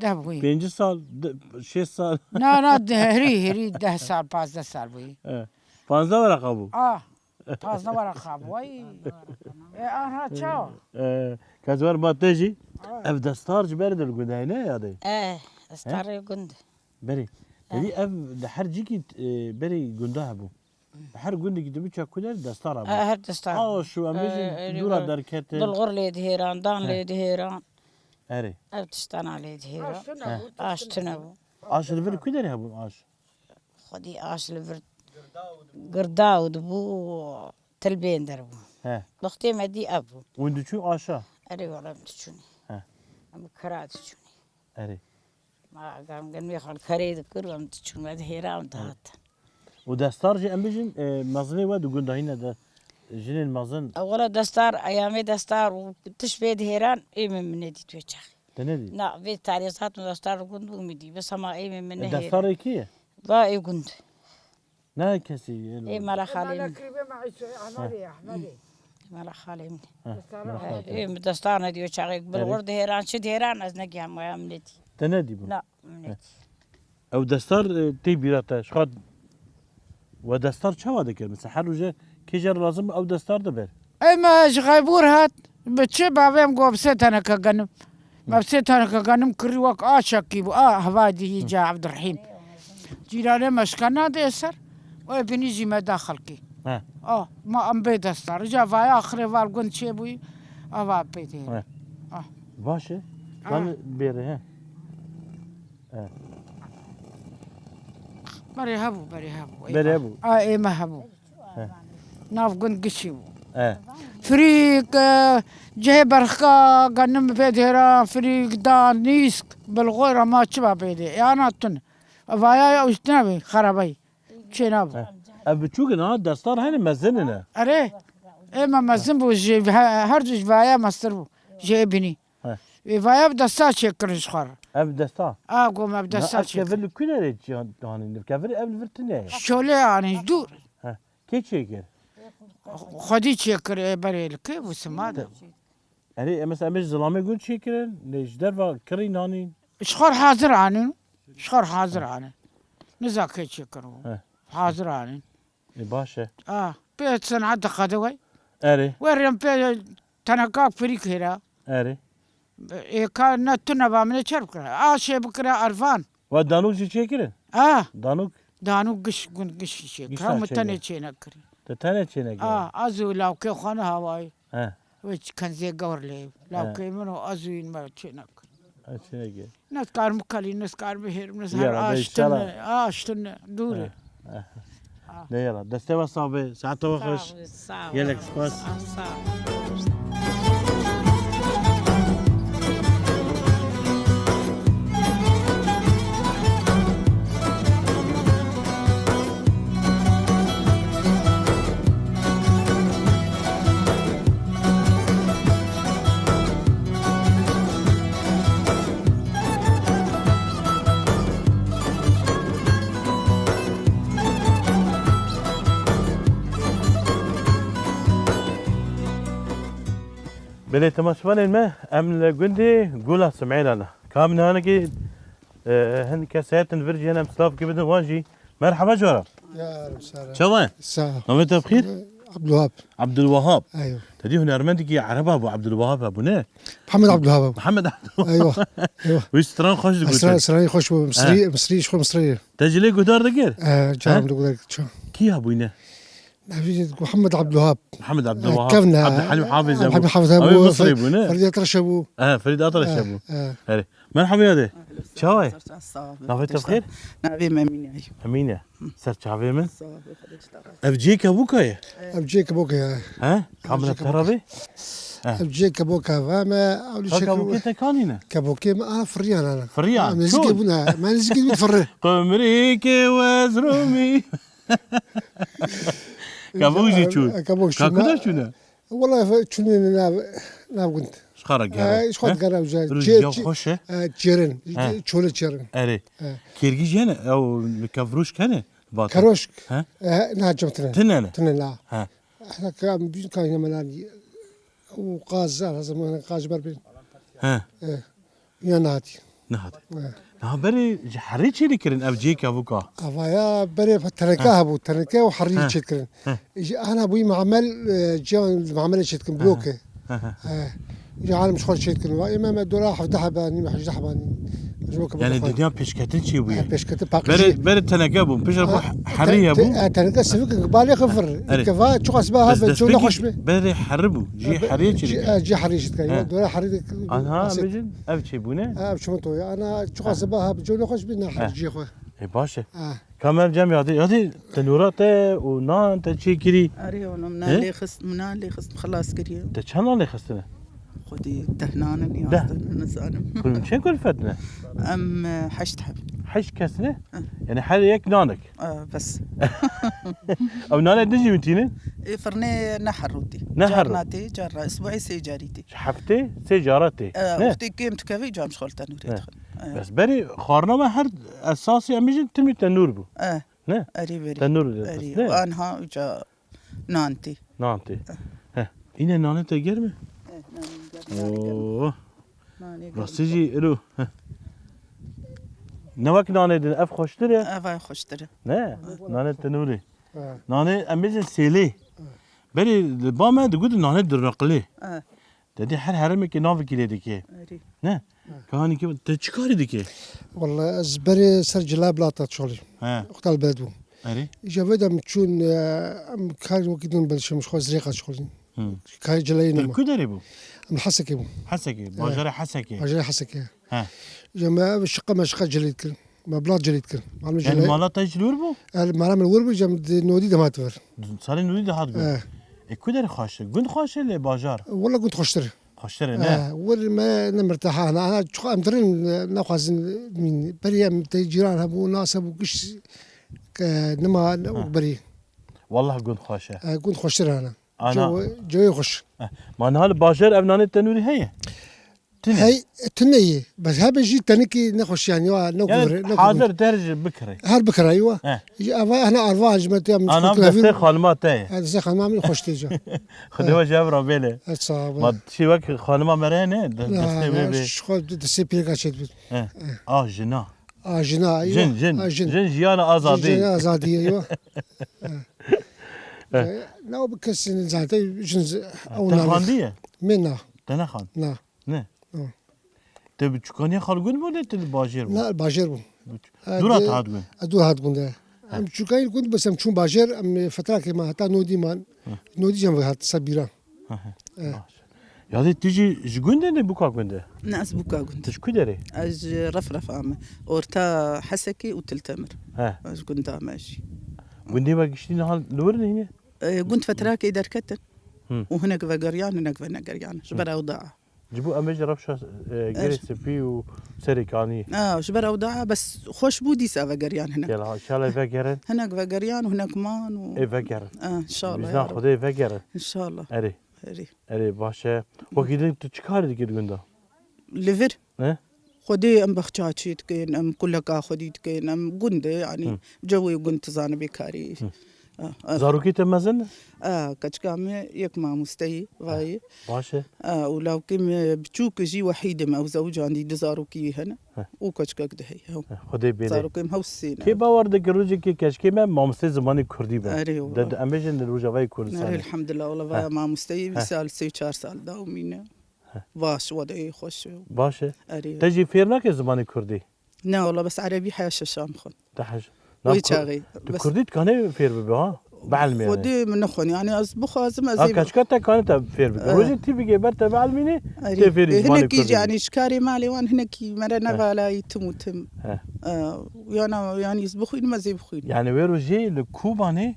deh bûyî. Pêncî sal, de-, şêst sal. Na, na, de-, herî, herî deh sal, pazdeh sal bûyî. He. Panzdeh wereqa bû. A. Tazne were xab, way. E, aha, çawa? E, Kezwer ma te jî, Ha. Ev destar ji ber dil gundayê ne yadê? E, destarê gund. Berê. Tedî ev di her cîkî, e, berê gunda hebû. Her gundekî tu biçe ku der destar hebû. E, her destar. Aş û em bêjin E, dûra e, derkete. Bulgur lê dihêran, dan He. lê dihêran. Erê. Ev tiştana lê dihêran. Aş tune bû, He. Aş tiştine tune bû. Aş li vir ku derê hebûn aş? Xwedî aş li vir girdaw dibû, tilbên derbû. He. Wextê me dî ev bû. Hûn diçûn aşa? Erê wele em diçûnê. He. Em bi kira diçûnê. Erê. Ma gam gelmê xwe li kerê dikir, em diçûn, me dihêra, em dihatin. Û destar jî em bijin, e, mezinê we di gundahîne de, jinên mezin. E, wele destar, eyamê destar û tişt vê dihêran, ê min, min nedît wê çaxê. Te nedî? Na, vê tarî ez hatim destar li gund bû min dî. Bes hema ê min, min E, nehêre. Destarê kî ye? Va ê gund. Ne kesî ye? Ê mala xalê min. Mala kirîbê me Îsê, Ehmedê, Ehmedê. Mala xalê min. Heh, Destar mala xalê. Ê min destar nedî wê çaxê. Bilxur dihêran, çi dihêran ez negiham waya min nedî. Te nedî bû? Na, min nedî. Ew destar, e, tê bîra te, ji xwe we destar çawa dikir? Mesela her roje kê jê re lazim ew destar diber? Ey me ji Xeybûr hat, bi çi bavê em got bi sê teneke genim. Me bi sê teneke genim kirî wek aşekî bû. A, hevadî hî ca Evdirhîm. Cîranê me şikena dê ser. Wê binî jî me da xelkî. He. A, ma em bê destar. Rica vaya axirê val gund çê bûyî. Ava pê dê. He. A. Baş e. A. Kan bêre he. He. Berê hebû, berê hebû. Berê hebû. A, ê me hebû. He. Nav gund gişî bû. He. Firîk, e, cihê berxika, genim pê dêra, firîk, dan, nîsk, bilxor, ama çi ba pê dê. Yana tun. Vaya ya û tune bê, xerabey. Çê nabû. He. Ev biçûk in ha, destar hene mezin in e. Erê. Ê me mezin bû, ji he-, her du ji vaya mestir bû. Ji ê binî. He. Ê vaya bi desta çêkirin ji xwe re. Ev desta? A, go me bi desta çêkirin. Ev kevir li ku derê hanîn? Kevir ev li vir tune ye. Şolê anîn, dûr. He. Kê çêkir? Xwedî çêkir, ê berê li kê bû, sima de. Erê, e, mesela em ê ji zilamê gund çêkirin, lê ji derva kirî nanîn. Ji xwe hazir anîn. Ji xwe hazir anîn. Niza kê çêkir û. He. Hazir anîn. E, baş e. A, pê senat diqede wey. Erê. Werên pê teneka firî kira. Erê. Ê ka ne tune ba min ê çer bikira. A, şey bikira ervan. Wa danûk jî çêkirin? A. Danûk? Danûk giş, gund giş çêkir. Gişa hemû tenê çêkirin. Çênekirin. Te tenê çênekirin? A, ez û lawkê xwe ne hawayî. He. Wê çi kenzê gewr lê. He. Lawkê min û ez û yîn me çênekir. He, çênekir. Ne dikarim bikelî, ne dikarim bihêrim, ne Ya, her de aştin, inşallah. Aştin, dûr e. He, he. Ha. Ne yala, destê we sax be, saeta we xweş. Sağ ol, sağ ol. Gelek spas. Sağ ol, sağ ol. Belê temaşevanên me, em li gundê Gula Simêla ne. Ka em nihanekî, e, hin kes hetin vir jî em silavkî bidin wan jî. Merhaba cara. Ya, sağ ol. Çawa ye? Sağ ol. Navê te bi xêr? Abdulwahab. Abdulwahab. Eywa. Te dî hunermendekî ereba bû, Abdulwahab hebû, ne? Muhammed Abdulwahab. Muhammed Abdulwahab. Eywa, eywa. Wî stran xweş digotin. Stran, stranî xweş bû. Misrî, he. Misrî, ji xwe Misrî. Te ji lê guhdar dikir? He, he? Çawa min guhdar dikir, çawa? Kî hebûyne? Navê Muhammed Abdulwahab. Muhammed Abdulwahab. Kevna. Abdulhalim Hafız hebû. Abdulhalim Hafız hebû. Ew ê Misrî bû, ne? Ferîd Atraş hebû. He, Ferîd Atraş hebû. He. Erê. Merhaba yadê. Çawa ye? Sağ ol. Navê te bi xêr? Navê min Emîne. Emîne. Ser çavê min. Sağ ol, Xwedê ji te razî. Ev cihê kebûka ye? Ev cihê kebûka ye. He? Kamera te re bê? He. Ev cihê kebûka ve me, ew li çek kebûkê te kanî ne? Kebûkê me a firiyan ana. Firiyan? Ha, nêzîkê bûne. Me nêzîkê bû firri. Qumrîkê wezrûmî. Kebûk jî çûn. Kebûk çûn. Ka kuda çûne? Wela çûnê nav, nav gund. Ji xwe re gere. Ji xwe gere uca. Rû çê-, çê-, xweş e. Çêrin. He. Çolê çêrin. Erê. He. Kêrgî jî hene, ew li kevrûşk hene? Keroşk. He? He, na cem tine. Tine ne? Tine na. He. Heta ka em bîn ka yine menan. Û qaz, ez zaman qaz ber bin. He. He. Ya nehatî. Nehatî. He. Niha berê ji herî çê dikirin ev cihê kevûka? Avaya berê teneke hebû, teneke û herî çê dikirin. He. Ji ana bûyî mamel, e, ciyan mamele çê dikin, bloke. He, he. He. Ji alim ji xwe çê dikin. Ê me, me dora hevdeh heba nî, hejdeh heba nî. Ji bo ke Yani bixwe. Dinya pêşketin çê bûye? He, pêşketin paqijî. Berê, berê teneke bû, piştre bû herî hebû. He, teneke sivik, balê xifir. Erê. Keva, çiqas be. Bes hebe, çewle destpêkê xweş be. Berê herî bû. Cihê herî çê dikin. Cihê herî çê dikin. He. Dora herî dikin. Anha, em bêjin, ev çê bûne? Ev çimento ye. Ana, çiqas be hebe, çewle xweş be, ne her cihê xwe. E, baş e. He. Ka me cem yadê, yadê tenûra te û nan te çê kirî? Erê oğlum, nan lê xist, nan lê xist, xilas kiriye. Te çend nan lê xistine? Xwedî deh nan in, yazdin, nizanim. Kulî çend kulfet ne? Em, e, heşt heb. Heşt kes ne? Hı. Yani her yek nanek? E, bes. Ew nanê din jî wî tînin? Ê firnê ne her rû tî. Ne her rû? Carna tê, carna. Isbuê sê carî tê. Ji heftê sê cara tê. E, ne? Wextê kêm dikeve, cam ji xwe li tenûrê dixin. E. Bes berî xwarina me her esasî em bêjin timî tenûr bû. E. Ne? Erê verî. Tenûr de. Erê. Ne? Anha uca nan tê. Nan tê. E. He. Îne nanê te germ e? E, nanê germ, nanê germ. Oo. Nanê germ. Rastî jî elo. He. Ne wek nanê din ev xweştir e? Ev ay xweştir e. Ne? Nanê tenûrê. He. Nanê em bêjin sêlê. He. Berê li ba me digotin nanê durnaqilê. He. Te dî her herêmekê navekî lê dike. Erê. Ne? He. Kahanî ki te çi karî dike? Walla ez berê ser cila bilata çolî. He. Wexta li beled bûm. Erê. Îca vê de min çûn, e, em kar wekî din belşim ji xwe zirêqa çolî. Hı. Karê cilayê nema. Ku derê bû? Em Hesekê bû. Hesekê, bajarê Hesekê. Bajarê Hesekê. He. Îca me ev şiqe me şiqe cilî dikirin. Me bilat cilî dikirin. Malum cilî. Yani mala te ji li wir bû? Er mala min wir bû, îca min di nodî de hat vir. Salê nodî de hat vir. He. E, ku derê xweş e? Gund xweş e lê bajar? Wala gund xweştir. Xweştir e, ne? He, wir me ne mirteha. Ana, ana, çiqa em dirin, e, naxwazin mîn. Berî em te cîran hebû, nas hebû, giş, e, nima, ne, berî. Wallah gund xweş e. E, gund xweştir e ana. Ana. Cewê, cewê xweş. Eh, ma niha li bajêr ev nanê tenûrî heye? Tune. Hey, tune ye. Bes hebe jî tenekî nexweş yani, wa ne Yani kuvre, ne hazir kuvre. Der jî bikirê. Her bikirayî wa. He. Ji eva hene arva ji me te Ana kutun destê evîn. Xanima te ye. Ha, destê xanima min xweş tê ca. Xwedê we ji ev re bêle. Ha, sağ ol. Ma şî wek xanima me re ne, de-, Ya, destê wê ya, bê. Ji xwe destê pîreka çêdibin. He. A jina. A jina, eywa. Jin, jin. A jin. Jin jiyana azadî. Jin jiyana azadî, eywa. He. He. Ne o bi kesî zaten jin z-, Ha, ew te navê. Xandiye? Me na. Te nexand? Na. Ne. Na. Te bi çûkaniya xwe li gund bû, ne te li bajêr bû? Na, bajêr bû. Bi ç-, E, dûra de-, te hat gund? E, dûra hat gund, e. Ha. Em çûkayî gund, bes em çûn bajêr, em, e, fetrakê me heta nodî man. Ha. Nodî jî em ve hat ser bîra. Ha, ha. E. Baş. Ya de tu jî ji gundê ne, bûka gundê? Ne, ez bûka gund. Tu ji ku derê? Ez ji Refref ame. Orta Hesekê û Tiltemir. He. Ez gunda me jî. Gundê we giştî niha li wir nîne? E, gund fetrakê derketin. Hı. Û hinek vegeriyan, hinek venegeriyan. Ji Hı. ber ew da. Ji bo em ê ji rewşa, e, Gerê Spî û Serê Kanî. A, ji ber ew da, bes xweş bû dîsa vegeriyan hinek. Gel ha, înşallah vegerin. Hinek vegeriyan û hinek man û Ê vegerin. A, înşallah Bizna ya Rab. Xwedê vegerin. Înşallah. Erê. Erê. Erê, baş e. Wekî din tu çi karî dikî di gunda? Li vir. He? Xwedê em bexça çê dikin, em kuleka xwedî dikin, em gund e, yanî Hı. cewê gund tizanibê karî. Hı. Ah, ah. Zarokê te mezin e? Ah, keçika me yek mamosteyî vayê. Baş e. Ah, û lawkê me biçûk jî wehîd e, me ew zewicandî du zarokî wî hene. Heh. Û keçikek di heye. Heh, Xwedê bêle. Zarokê me hewsê ne. Kê bawer dike rojekê keçikê me mamosteyê zimanê kurdî be? Erê, wala. De, de, em bêjin li Rojavayê Kurdistanê. Erê, elhamdulillah, wala vaya Heh. mamosteyî Heh. vî sal sê çar sal dawmîne. Heh. Baş, wedeyê xweş e. Baş e. Erê. Te jî fêr nake zimanê kurdî? Ne, wala bes erebî heya şeşan xwend. Te heş-, Wê nav ku-, çaxê, tu bes kurdî dikanê fêr bibe, ha? Bielmê yani. Xwedê min nexwend. Yani ez bixwazim, ez Ha, ê keçika te kanê te fêr bibe. Eh. Rojê tî bigê ber te bielmînê, Erê. tê fêrî Eh, zimanê hinekî kurdî. Yani ji karê malê wan hinekî mere Heh. nevala yî tim û tim. Heh. Eh, yana, yani ez bixwînim, ez ê bixwînim. Yani wê rojê li Kobanê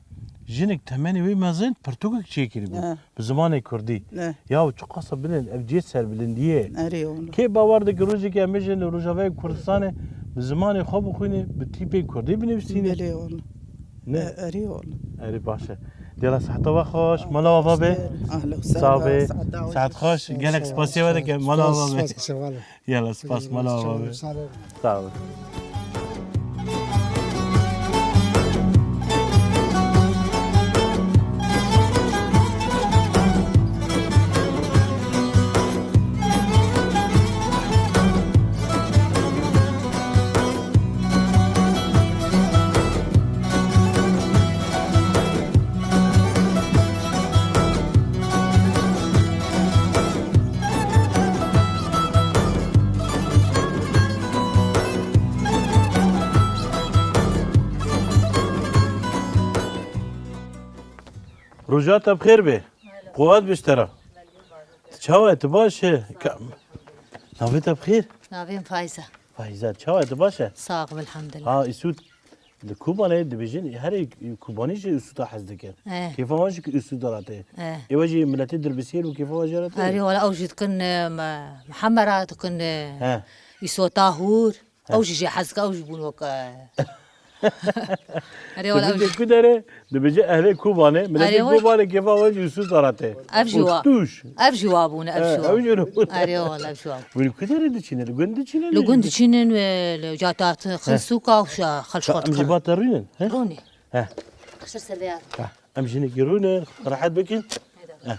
jinik temenê wê mezin pirtûkek çêkirî bû. Eh. Bi zimanê kurdî. Eh. Ya çiqasa bilind, ev cihê serbilindiyê. Erê, wala. Kê bawer dike rojekê em bêjin li Rojavayê Kurdistanê bi zimanê xwe bixwîne, bi tîpê kurdî binivîsîne? Belê, wala. Ne? E, erê, wala. Erê, baş e. Dêla seheta we xweş, mala we be. Ahla we sehla, Sağ be. Sehta we Sehet xweş. Xweş, gelek spasiya we dikim, mala we be. Spas, spas, spas. Yala, spas, mala we be. Sağ ol. Sağ ol. Roja te bi xêr be. Qewet be ji te re. Tu çawa ye? Tu baş e? Ka-, navê te bi xêr? Navê min Fayza. Fayza, çawa ye? Tu baş e? Sax im, elhamdulillah. Ha, îsût li Kobanê dibêjin, herê Kobanî jî îsûta hez dikin. Eh. Kêfa wan jî ku îsûta re tê. Eh. Ê we jî miletê dirbisiyê û kêfa wan jî re tê. Erê, wala ew jî dikin, eh, me-, mehemera dikin, eh, He. îsota hûr. He. Ew jî jê hez dike, ew jî bûn wek, eh, Erê wala ew Dibêje jî. Ku derê, dibêje ehlê Kobanê, miletê Erê wala. Kobanê kêfa wan jî îsûta re tê. Ev jî Û wa. Tûş. Ev jî wa bûne, ev He, jî wa. Ew jî bûne. Erê wala ev jî wa. Hûn ku derê diçînin? Li gund diçînin? Li gund diçînin, e, li cata xin sûka û şa xelş Ka xort em jî xir. Ba te rûnin, he? Rûnî. He. Qişir ser vê ya. He. Em jinekî rûnin, rehet bikin. He.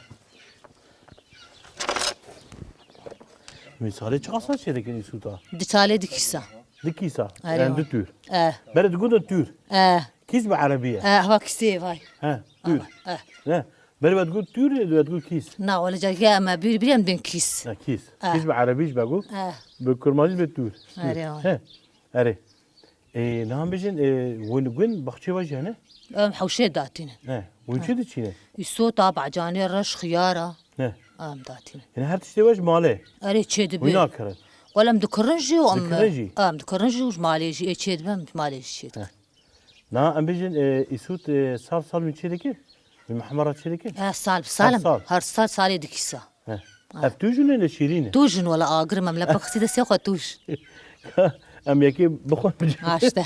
Mîsalê çiqasa çêdikin îsûta? Di çalê di kîsa. Di kîsa? Erê Yani wa. Du tûr. Eh. Berê digotin tûr. Eh. Kîs bi erebî ye. Eh, va kîsê vay. He, tûr. Eh. Ne? Berê ve digot tûr, ve digot kîs. Na, wele cagî em bîr bîr em din kîs. Ne, kîs. Eh. Kîs bi erebî jî be got. Eh. Bi kurmancî be tûr. Tûr. Erê wa. He. Erê. Ê, niha em bêjin, ê, hûn gund baxçê we jî hene? Em hewşê datînin. He, hûn çi diçînin? Îsota, bacanê, reş, xiyara. Ne. Em datînin. Yani her tiştê we ji malê? Erê, çê dibe. Hûn nakirin? Wele em dikirin jî û em, Dikirin jî? em dikirin jî û ji malê jî, ê çê dibe, em ji malê jî çê dikin. He. Na, em bêjin, ê, îsot, ê, sal sal hûn çê dikin? Hûn mehmera çê dikin? E, sal bi sal Her em. sal. Her sal salê dikîsa. He. Ha. Ev tûj in ne şîrîn e? Tûj in wela agir em, em le pixsî destê xwe tûj. Em yekê bixwe. Aşte.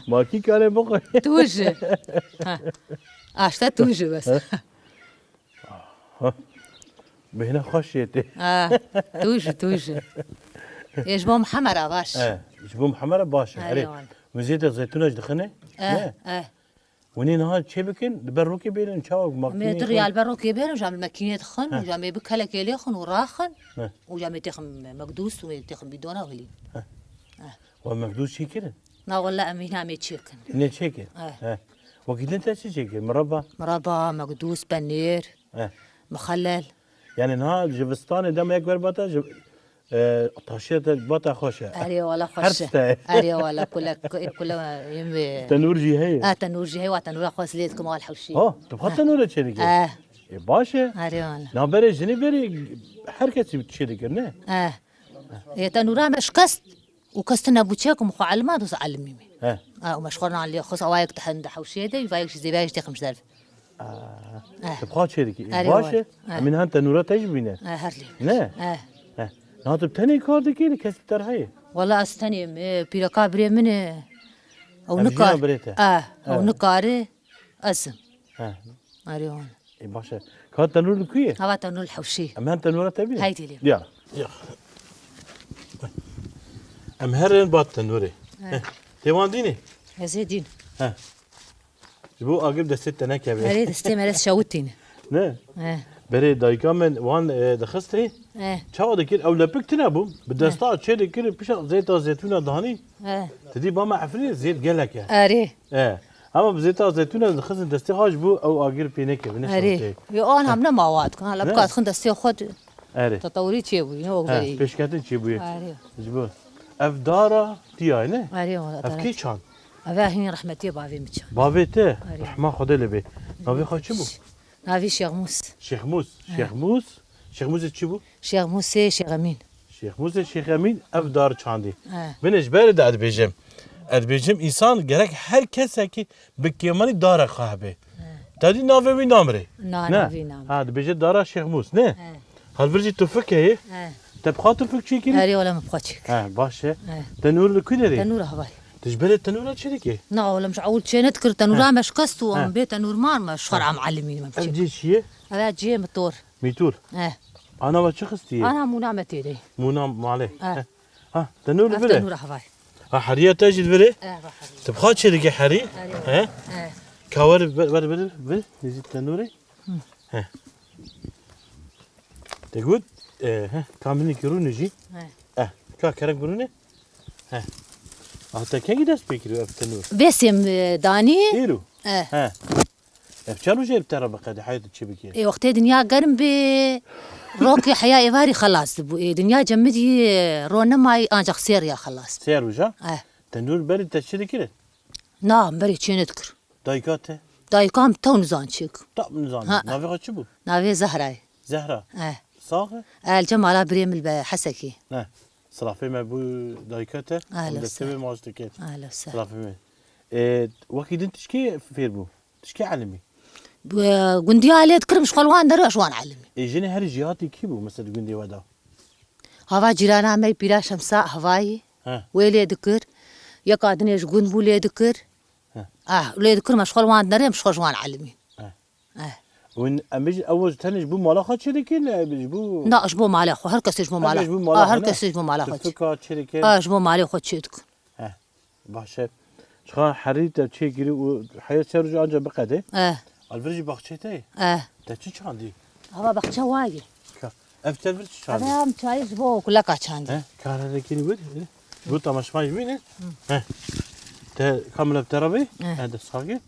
Ma kî kare bixwe. Tûj e. Ha. Aşte tûj e bes. He. Ha. Bêhna xweş yê tê. Ah, tu jî, tu jî. Ê, ji bo Mihemed re baş. Eh, ji bo Mihemed re baş e. Erê, erê. Wan. Min zêde zeytûna jî dixine? Eh, ne? Eh. Winê niha çê bikin, li ber rokê bêrin, çawa makînê. Em ê tu riyal ber rokê bêrin, ja min makînê dixin, ha, ja min bi kelekê lê xin û raxin, ha, û ja min têxin mekdûs û min têxin bîdona û hilîn. Ha. Eh. We mekdûs çê kirin? Na wele em hîna em ê çêkin. Hînê çêkin? Eh. Eh. Wekî din te çi çêkir? Mireba? Mireba, mekdûs, penêr, eh, mixelel. Yani niha ji vistanê dema yek wer bata, ji, e, taşiya te bata xweş e. Erê wala xweş e. Her tişt e. Erê wala kule, kule yêm wê. Tenûr jî heye. Eh, tenûr jî heye, wa tenûra xwe ez lê dikim, wal hewşî. Ha, tu xwe tenûra çêdikir? Eh. E, baş e. Erê wala. Na berê jinê berê her kesî çêdikir, ne? Eh. Ê, tenûra me şikest û kes tune bû çêkim xwe elima, doz elimî me. He. A, û me ji xwe nan lê xist, awayek dihin di hewşiyê de, vayek jî zêbeyek jî têxim ji derve. Ah. Eh. Tu bi xwe çêdikî. Erê, baş e. Eh. Em ê niha tenûra te jî bîne. Eh, her lê. Ne? Eh. Eh. Niha tu bi tenê kar dikî, li kes li te re heye? Wala ez tenê me, pîreka birê min e. Ew nikar. Ev jina birê te? Eh, ew nikare, ez im. He. Erê wan. Ê, baş e. Ka tenûr li ku ye? Hava tenûr li hewşî. Em hem tenûra te bîne? Haydi lê. Ya. Ya. Em herin ba tenûrê. He. Heh. Tê wan dînê? Ez ê dîn. He. Ji bo agir destê te nekeve. Erê, destê me re şewitîne. Ne? He. Berê dayika min wan, e, dixistê. He. Çawa dikir? Ew lepik tune bû. Bi desta çê dikir, pişa zeyta zeytûna danî. He. Te dî ba me Efrînê zêt gelek e. Erê. E, hema bi zêta zeytûna dixistin destê xwe ji bo ew agir pê nekeve, ne şewitê. Erê. Yo, an hem nema wa dikin. Hala bika dixin destê xwe de. Erê. Tetewirî çêbûyî, ne wek berê. Pêşketin çêbûye. Erê. Ji bo. Ev dara tiya ne? Erê, wala dara. Ev kê çand? Ev hîn rehmetiyê bavê min çand. Bavê te? Erê. Rehma Xwedê lê bê. Navê xwe çi bû? Navê Şêxmûs. Şêxmûs. He. Şêxmûs. Şêxmûsê çi bû? Şêxmûsê Şêx Emîn. Şêxmûsê Şêx Emîn ev dar çandî. He. Binê ji ber de ez dibêjim. Ez dibêjim, însan gerek her kesekî bi kêmanî darek xwe hebe. He. Te dî navê wî namrê? Na, ne? Navê wî namrê. Ha, dibêje dara Şêxmûs, ne? He. Hal vir jî tufik heye. He. Te bi xwe tufik çêkirî? Erê, wela min bi xwe çêkir. He, baş e. He. Tenûr li ku derê? Tenûr havay. Tu ji berê tenûra çêdikê? Na, wela min ji ewil çê nedikir. Tenûra me şikest û em bê tenûr man me şer em elimî me. Ev cihê çi ye? Ev cihê motor. Mîtûr. Eh. Ana we çi xistiye? Ana mûna me tê de. Mûna malê. Eh. Eh. Ha, tenûr li vir e? Tenûra havay. Ha, heriya te jî li vir e? Eh, va heriya. Tu bi xwe çêdikî herî? Erê. He? Eh. Ka wer, wer, wer, wer, vir, nêzî tenûrê. Hı. He. Te got, eh, he, ka minîkî rûnê jî. He. Eh, ka kerek birûnê. He. Ah, te kengî dest pê kiriyo ev tenûr? Vê sêm, e, danî. Îro? Eh. He. Ev çend roj e li te re biqede, heyet çi bikê? Ê, wextê dinya germ bê, rokê heya êvarî xelas dibû. Ê, dinya cemidî, e, ro nemayî, ancak sê riya xelas. Sê roja? Eh. Tenûr berî te çi dikir? Na, berî çê nedikir. Dayika te? Dayika min tew nizan çêk. Tew nizan. Ha. Navê xwe çi bû? Navê Zehrayê. Zehra. Eh. Sax e? Eh, li cem mala birê min li be Hesekî. Ne. Silafê me bû dayika te. Ahla û destê sehla. Wê maç diket. Ahla sehla. Silafê me. E, wekî din tişkê fêr bû? Tişkê elimî? Bi, gundiya lê dikirim ji xwe li wan derê ji wan elimî. E, jinê her jêhatî kî bû, mesela di gundê we de? Hava cîrana me pîra Şemsa Havayî. He. Wê lê dikir. Yeka dinê ji gund bû lê dikir. He. Ah, lê dikirim ji xwe li wan derê em ji xwe ji wan elimî. He. Eh. Hûn, em bêjin, ew ji tenê ji bo mala xwe çêdikin, e, ji bo... Na, ji bo mala xwe, her kesê ji bo mala xwe. Em bêjin ji bo mala xwe, ne? Ah, her kesê ji bo mala xwe. Tufika çêdikin. Ah, ji bo malê xwe çêdikin. Eh, baş e. Ji xwe herî te çêkirî û heya ser roj anca biqedê. Eh. Alvir jî baxçê te ye. Eh. Te çi çandî? Hava baxçe wa ye. Ka, ev te vir çi çandî? Ev em çayî ji bo kuleka çandî. He, kare de kî vir, e? Ji bo tamaşma jî bîne. Hı. He. Te kamera te re bê? He. He, de sage.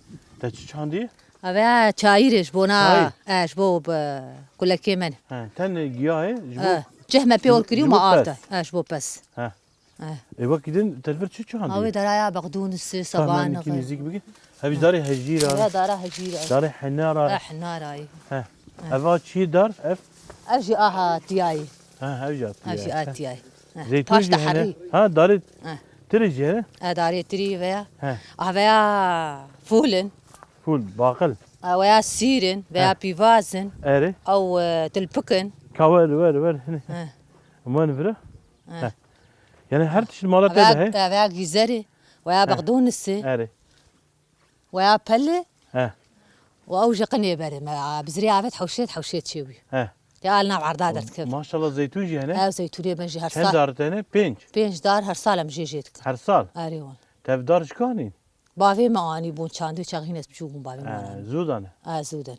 Te çi çandî? Eve çayîrê ji bo na, çayîr? E, ji bo bi kulekê me ne. He, tenê giya ye, ji bo... He. Cih me pê ol kirî û me av da. He, ji bo pez. He. He. E, wekî din te vir çi çandî? Awê daraya bexdûnisê, sabanê. Nêzîk bike. Hevî darê hejîra. He, dara hejîra. Darê henara. He, henara ye. He. He. Eva çi dar ev? Ev jî aha tiyayî. He, ev jî tiyayî. Ev jî tiyayî. He. Zeytûn jî hene. Ha, darê tirî jî hene? E, darê tirî veya. He. A veya fûl in. Fûl, baqil. A veya sîr in, veya pîvaz in. Erê. Ew, e, tilpik in. Ka wer, wer, wer, hene. He. Wan vira? He. He. Yani her tişt mala te de he? Veya gîzerê, veya bexdûnisê. Erê. Veya pelê. He. û ew jî qinê berê me, a, bizirê avêt hewşêt, hewşêt çêwî. He. Ya al nav erda derdikevin. Maşallah zeytûn jî hene? Ev zeytûnê me jî her sal. Çend dar tene? Pênc? Pênc dar her sal em jê jê dikin. Her sal? Erê wan. Tev dar ji kanîn? Bavê me anî bûn çandî çax hîn ez biçûk bûm bavê me anî. Zû dane? E, zû dane.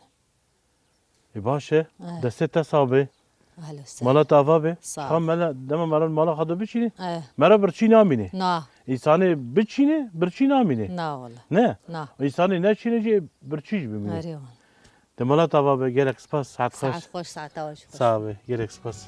Ê baş e. E. Destê te sax be. Ahla sehla. Mala te ava be. Sağ ol. Tam mala, dema mala, mala xwe de biçînî. E. Mera birçî namînî. Na. Însanê biçînî, birçî namînî. Na wala. Ne? Na. Însanê neçînî jî birçî jî bimînî. Erê wan. Te mala te ava be, gelek spas, saet xweş. Saet xweş, saeta we jî xweş. Sax be, gelek spas.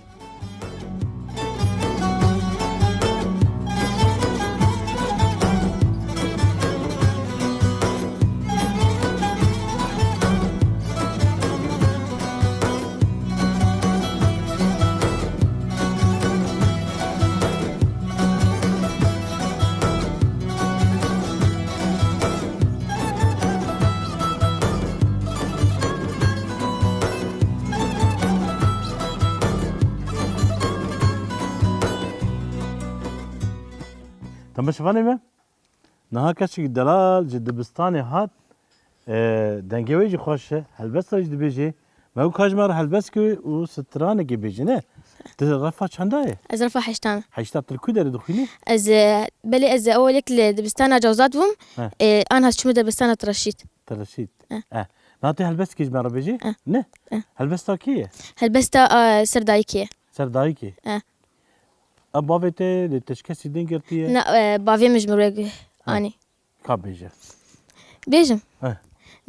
Temaşevanê me, niha kesekî delal ji dibistanê hat, e, dengê wê jî xweş e, helbesta jî dibêje. Me û ka ji me re helbestkê û stranekê bêje, ne? Ti refa çenda ye? Ez refa heştan. Heşta, tu li ku derê dixwînî? Ez, e, belê ez ewilek li dibistana Cewzat bûm. He. E, anha çûme dibistana Tireşît. Tireşît. He. He. Na tê helbestkê ji me re bêje? He. Ne? He. Helbesta kê ye? Helbesta, e, ser dayikê. Ser dayikê? He. E, bavê te lê te ji kesî din girtiye? Na, e, bavê min ji min re anî. Ka bêje. Bêjim. Heh.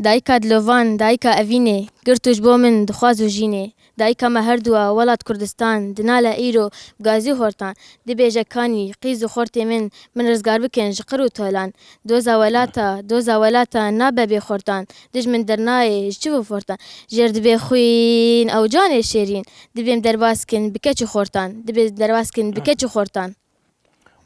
Dayika dilovan, dayika evînê, girto ji bo min dixwaz û jînê. Dayika me herduwa welat Kurdistan, dinale îro bi gazî û hortan. Dibêje kanî, qîz û xortê min, min rizgar bikin ji qir û tolan. Doza welata, doza welata nabe bê xortan. Dijmin dernayê ji çiv û fortan. Jêr dibê xwîn ew canê şêrîn. Dibêm derbas kin bi keç û xortan. Dibêm derbas kin bi keç û xortan.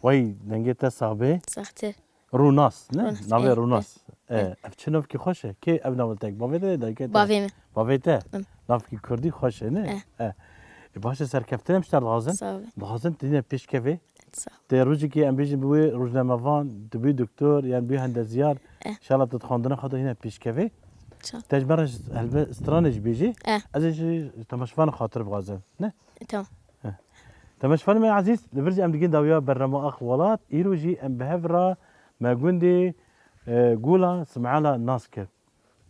Wey, dengê te sax be. Saxtir. Rûnas, ne? Rûnas, Navê eh, Rûnas. Eh, eh. Eh, ev çi navkî xweş e? Kê ev nav li te? Bavê te, dayikê te? Bavê min. Bavê te? Em. Navkî kurdî xweş e, ne? Eh. Eh. E, baş e, serkeftin em ji te re dixwazin. Sağ ol. Dixwazin tu yine pêşkevê. Sağ ol. Tê rojekê em bêjin bi wê rojnamevan, tu bî doktor, yan bî hendezyar. Eh. Înşallah tu di xwendina xwe de yine pêşkevê. Sağ ol. Te ji me re ji helbe stranê jî bêjî. Eh. Ez ê ji temaşevan xatir bixwazim, ne? Tamam. Heh. Temaşevanê me ezîz, li vir jî em digihên dawiya bernama Ax Welat. Îro jî em bi hev re me gundê, e, Gula Simela nas kir.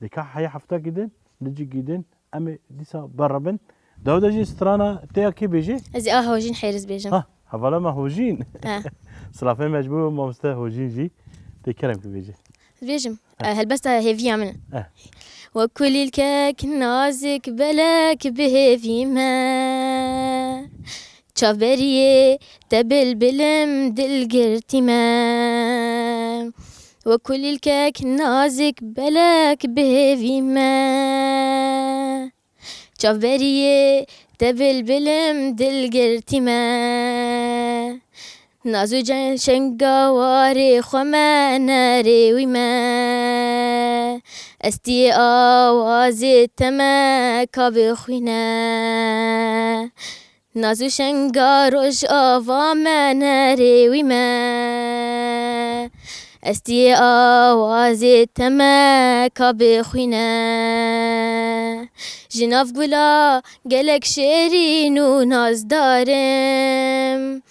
Lê ka heya heftakî din, licikî din, em ê dîsa beribin. Dawda jî strana te ya kê bêjê? Ez ê a Hojîn Hêriz bêjim. Ha, hevala me Hojîn. Ha. Silafê me ji bo mamoste Hojîn jî. Tê kerem ki bêjê. Dibêjim, eh, helbesta hêviya min. Eh. Wek kulîlkek nazik belek bi hêvî me. Çavberiyê te bilbilim dilgirtî me. Wek kulîlkek nazik belek bi hêvî me. Çavberiyê te bilbilim dilgirtî me. Naz û cen şenga warê xwe me nerê wî me. Ez tiyê awazê te me ka bixwîne. Naz û şenga rojava me nerê wî me. Ez tiyê awazê te me ka bixwîne. Ji nav gula gelek şêrîn û nazdar im.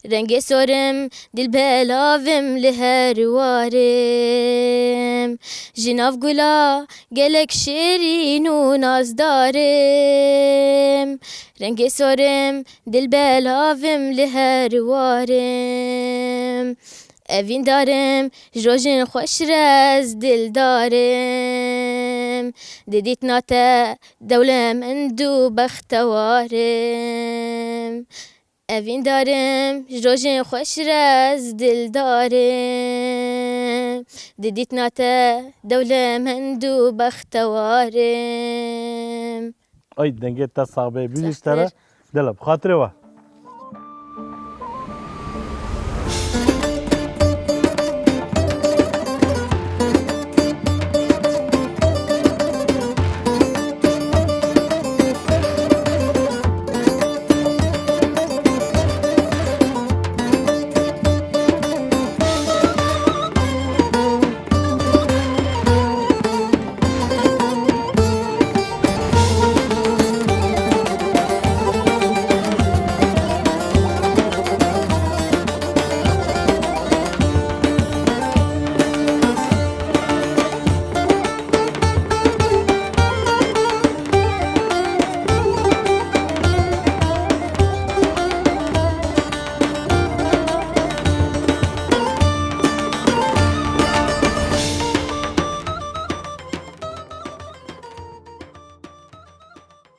Rengê sor im, dil belavim li her warim. Ji nav gula gelek şêrîn û nazdar im. Rengê sor im, dil belavim li her warim. Evîndar im, ji rojên xweş re ez dildar im. Di dîtina te dewlemend û bextewar im. Evîndar im, ji rojên xweş re ez dildar im. Di dîtina te dewlemend û bextewar im. Ay, dengê te sax be, bînî ji te re. Saxtir. Dela, bi xatirê we.